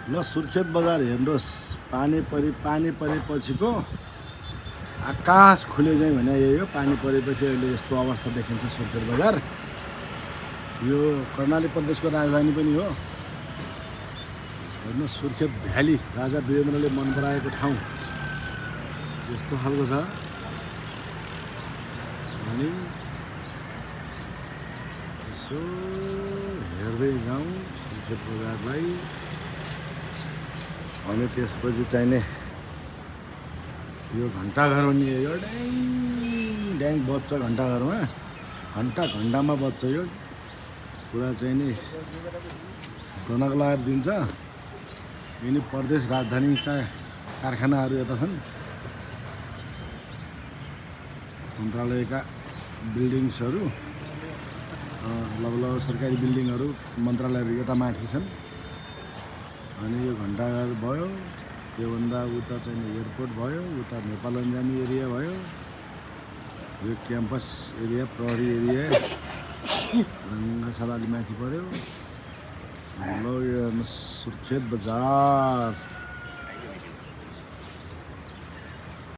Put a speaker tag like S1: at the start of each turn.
S1: ल सुर्खेत बजार हेर्नुहोस्, पानी परेपछिको आकाश खुले चाहिँ भने यही हो। पानी परेपछि अहिले यस्तो अवस्था देखिन्छ सुर्खेत बजार। यो कर्णाली प्रदेशको राजधानी पनि हो। हेर्नुहोस् सुर्खेत भ्याली, राजा वीरेन्द्रले मन पराएको ठाउँ यस्तो खालको छ। अनि यसो हेर्दै जाउँ सुर्खेत बजारलाई। अनि त्यसपछि चाहिने यो घन्टाघर पनि यो ड्याङ ड्याङ बज्छ घन्टाघरमा, घन्टामा बज्छ यो पुरा चाहिँ नि रनक लगाएर दिन्छ। यिनी प्रदेश राजधानीका कारखानाहरू यता छन्, मन्त्रालयका बिल्डिङ्सहरू, लगभग सरकारी बिल्डिङहरू मन्त्रालयहरू यता माथि छन्। अनि यो घन्टाघर भयो, त्योभन्दा उता चाहिँ एयरपोर्ट भयो, उता नेपाल अन्जामी एरिया भयो, यो क्याम्पस एरिया, प्रहरी एरिया रङ्गशाला अलि माथि पऱ्यो। ल यो सुर्खेत बजार।